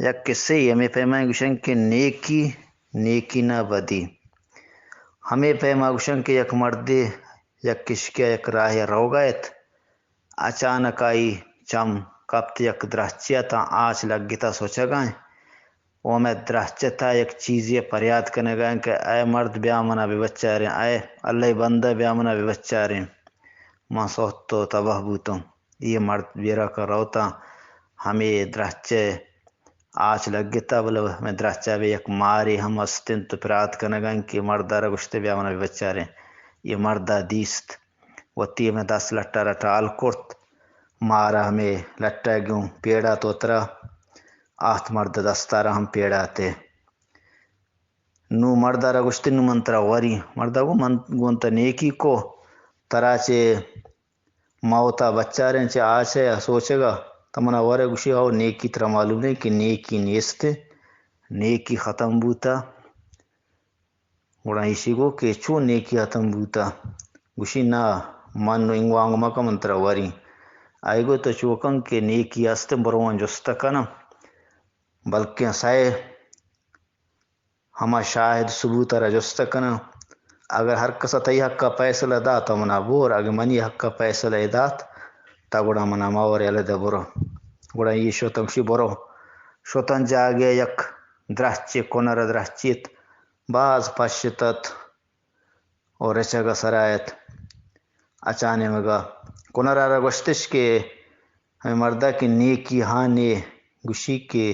یک قصے ای ہمے پیما گوشن کہ نیکی، نیکی نہ بدی۔ ہمے پیما گوشن کہ یک مردے یک کشکیا یک راہے روگا ات، اچانک آئی چم کپت یک درہچے ء تاں آچ لگتا سوچگا انت۔ او ہمے درہچ ء تہا یک چیزے ء پریات کنگا انت کہ اے مرد، بیا منا بہ بچاریں، اے اللہ ء بندہ، بیا منا بہ بچاریں، من سہت و تباہ بوتوں۔ اے مرد بیرک ء روتاں، ہمے درہچ ء آچ لگتا، بلے ہمے درہچ ء بہ یک مارے ہم است انت و پرات کنگا انت کہ مرد ء را گوشتے، بیا منا بہ بچاریں۔ اے مرد ء دیست، وتی ہمے دست لٹ ء را ٹال کرت، مار ء ہمے لٹ ء گوں پیڑات وترا آت، مرد ء دست ء را ہم پیڑاتے۔ نوں مرد ء را گوشتی، نوں من ترا وری۔ مرد ء گوں، من گوں تہ نیکی کو، ترا چہ موت ء بچاریں، چہ آچ ء سوچگ ء تہ منا ورے۔ گوشی، ہو، نیکی ترا معلوم نہ کہ نیکی نیست، نیکی ختم بوتا۔ گڑا ایشی گو کہ چون نیکی ختم بوتا؟ گوشی، نا، من نو انگو آنگو مکن، من ترا وری۔ آئی گو، تو چوکن کہ نیکی است، برواں جست کناں، بلکیں سئے ہما شاہد ثبوت ء را جست کناں۔ اگر ہر کس ء تئی حق ء پیسلہ دات، تو منا بور، اگہ منی حق ء پیسلہ ء دات، تا گڑا منا مہ ور، یلہ دے برو۔ گڑا اے شتاں، گوشی، برو۔ شتاں جاگہ ء یک درہچے، کنر ء درہچے ات، باز پشت ات و رچگ ء سرا ات۔ اچانمگا کنر ء را گوشتش کہ ہمے مردا کہ نیکی ہاں نے، گوشی کہ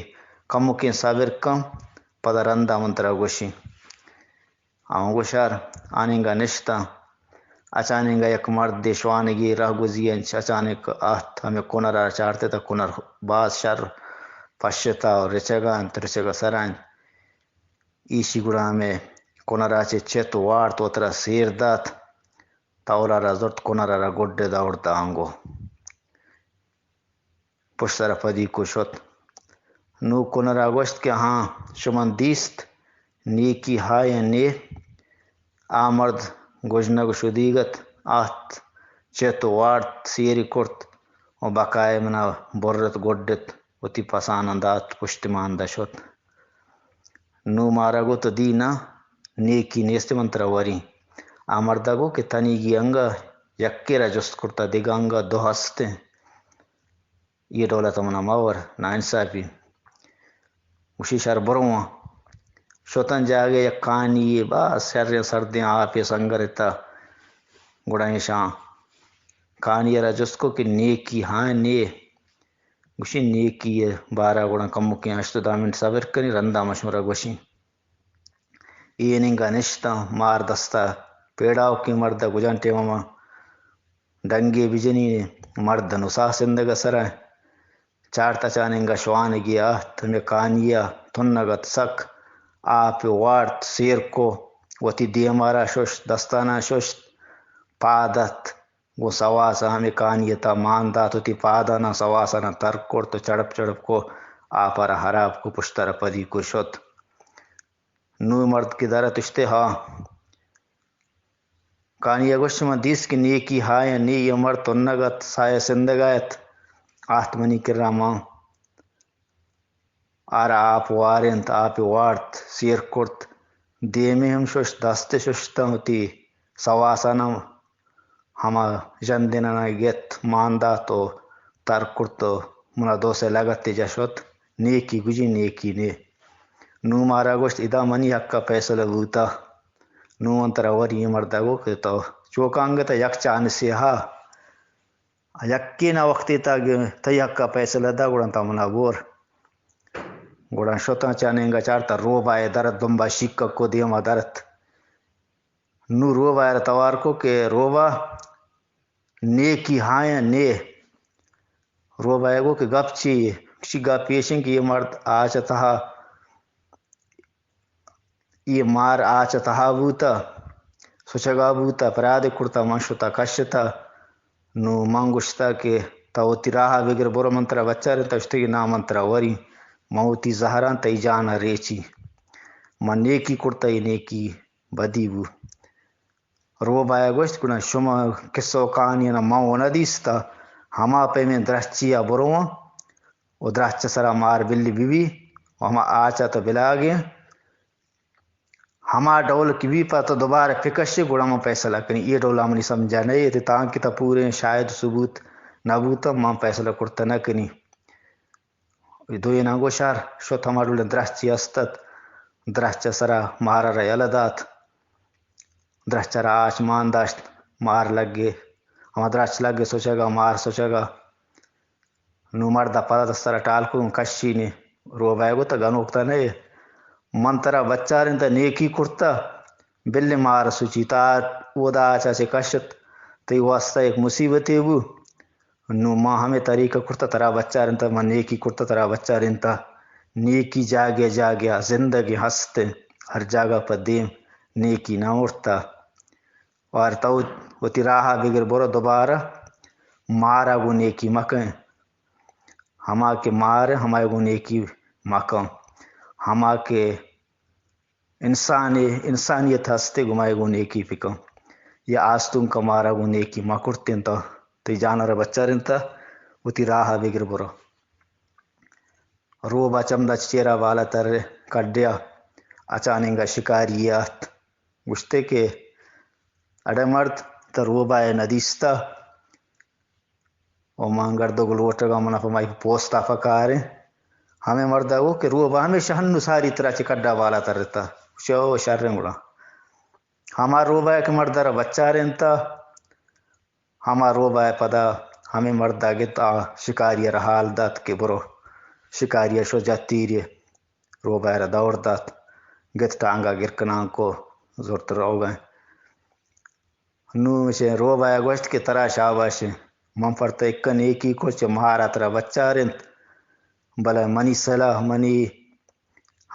کمکیں صبر کن، پدا رندا من ترا گوشیں۔ آ گوشار آنینگا نشتاں۔ اچانینگا یک مردے شوانگی راہ گوزی انچ اچانک آت، ہمے کنر ء چارتے تا کنر باز شر پشتا و رچگا انت، رچگا سرا انت۔ ایشی گڑا ہمے کنرا چہ چت وارت، وترا سیر دات، تولا را زرت، کنرا را گڈ داوڑت آنگو۔ پشت سرا پدی کو شت۔ نوں کنرا گوشت کہ ہاں، شمن دیست، نیکی ہائیں نے۔ آ مرد گژنگ و شدیگ ات، آت، چت و وارت، سیری کرت و بقائے منا برت، گڈت، وتی پساناں دات، پشت ماندا شت۔ نوں مارا گو، تو دی نا، نیکی نیست، من ترا وریں۔ آ مردا گو کہ تنیگی انگا یکے را جست کرتا، دگہ انگا دو ہستیں۔ اے ڈولا تو منا مہ ور، ناانصافی۔ گوشی، شر برواں۔ شتاں جاگہ یک کانی یے، باز شریں سردیں آپے سنگرتا۔ گڑا ایشاں کانی ء را جست کو کہ نیکی ہاں نے؟ گوشی، نیکی ء بارا گڑا کمکیں ہشت دہ منٹ صبر کنی، رندا ما شمارا گوشیں۔ اے انگا نشتاں، مار دستا پیڑاوکیں مرد ء گجان ٹیما ما ڈنگے بجنی۔ مرد نسا سندگ ء سرا چارت، اچاننگا شوانگی آت، ہمے کانی ء تنگ ات سک، آپ وارت، سیر کو، وتی دیما را ششت، دستانا ششت، پاد ات، گوں سواسا ہمے کانی ء تہا مان دات، وتی پاداناں سواساناں تر کرت و چڑپ چڑپ کو، آپ ء را ہراب کو، پشت ء را پدی کو، شت۔ نوں مرد کہ در ات، اشتے ہا۔ کانی ء گوشت، من دیست کہ نیکی ہایا نی، اے مرد تنگ ات، ساہ ء سندگ ء ات، آت منی کرا مان۔ آرا آپ وارینت، آپ وارت، سیر کرت، دیمے ہم ششت، دست ششتاں، وتی سواساناں ہما ژندینانا گت، مان دات و تر کرت و منا دو سے لگتے جا شت، نیکی گجی، نیکی نے۔ نوں مارا گوشت، ادا منی حقا فیصلہ بوتا۔ نوں من ترا وری۔ اے مردا گو کہ تو چوکا انگتا، یک چانسے ہا۔ یکینا وقتے تا تئی حقا فیصلہ دا، گڑا تا منا بور۔ گڑا شتاں چانینگا چارتا، روبا ء درت، دمبا شیکک کو، دیما درت۔ نوں روبا ء را توار کو کہ روبا، نیکی ہایا نے؟ روبا ء گو کہ گپ چی یے؟ گوشی، گپ ایشیں کہ اے مرد آچ ء تہا، اے مار آچ ء تہا بوتا، سچگا بوتا، پرادے کرتا، من شتا کشتا۔ نوں من گوشتا کہ تو وتی راہ ء بگر، برو، من ترا بچارینتا۔ اشتی کہ نا، من ترا وری، من وتی زہراں تئی جان ء ریچی۔ من نیکی کرتا، اے نیکی بدی بو۔ روباہ ء گوشت، گڑا شما کسہ و کہانی ء من و نہ دیستہ، ہما پیمیں درچی ء برواں و درچ ء سرا مار بلی بہ بی، ہما آچ ءَ تو بلاگیں، ہما ڈول کہ بی پہ تو دوبارہ پکشے، گڑا من فیصلہ کنی۔ اے ڈول ءَ منی سمجھ ءَ نئیت، تانکہ تو پوریں شاہد ثبوت نہ بوتہ، من فیصلہ کرتہ نہ کنی۔ دوئیناں گوشار شت، ہما ڈولیں درچے است ات، درچ ءِ سرا مار ءَ را یلہ دات۔ درچ ءَ را آچ مان داشت، مار لگے، ہما درچ لگے سچگ ءَ، مار سچگ ءَ۔ نوں مرد ءَ پدا دست ءَ را ٹال کت، کشی نے۔ روباہ ءَ گوت، گنوک تو نئے، من ترا بچارینتہ، نیکی کرتہ، بلے مار سچی، تا اودا آچ ءَ چہ کشت، تئی واسطہ یک مصیبتے بو۔ نوں ما ہمے طریقہ کرتہ، ترا بچارینتہ، ما نیکی کرتہ، ترا بچارینتہ۔ نیکی جاگہ جاگہ زندگیں ہست انت، ہر جاگہ پہ دیم نیکی نہ مرتہ۔ اور تو وتی راہ ءَ بگر برو، دوبارہ مار ءَ گوں نیکی مکن۔ ہما کہ مار، ہمائی گوں نیکی مکن۔ ہما کہ انسانے، انسانیت ہستے، گمائے گوں نیکی بکن۔ یا آستونک ءَ مار ءَ گوں نیکی مکرتیں، تو تئی جان ءَ را بچارینتہ، وتی راہ ءَ بگر برو۔ روباہ چمدا چہ چیرا بالاتر کڈیا، اچاننگا شکاری یے آت۔ گوشتے کہ اڑے مرد، تو روباہ ءَ ندیستہ؟ و من گردگ لوٹگاں، منا پہ مئی پوستا پکاریں۔ ہمے مردا گو کہ روباہ ہمیشہ ہنو ساری ترا چہ کڈا بالاتر اتہ۔ چو شریں گڑا۔ ہما روباہ کہ مردا را بچارینتہ، ہما روباہ پدا ہمے مردا گت آ شکاری را حال دات کہ برو۔ شکاری شو جت تیرے، روباہ را دور دات، گت ٹانگا گر کنان کو، زرت روگا۔ نوں چہ روباہ ءَ گوشت کہ ترا شاباش انت، من پر تو اکن نیکی کت، چہ مار ءَ ترا بچارینت، بلے منی سلاہ، منی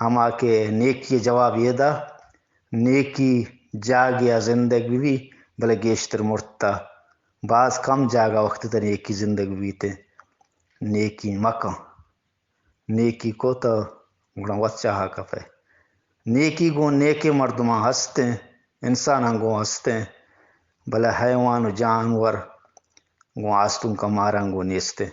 ہما کہ نیکی ءِ جواب یے دا، نیکی جاگے ءَ زندگ بہ بی، بلے گیشتر مرتا۔ باز کم جاگہ وقت تہ نیکی زندگ بیت، نیکی مکن۔ نیکی کت، گڑا وت چاہ کپئے۔ نیکی گوں نیکیں مردماں ہستیں، انساناں گوں ہستیں، بلے حیوان و جانور گوں آستونکاں ماراں گوں نیستیں۔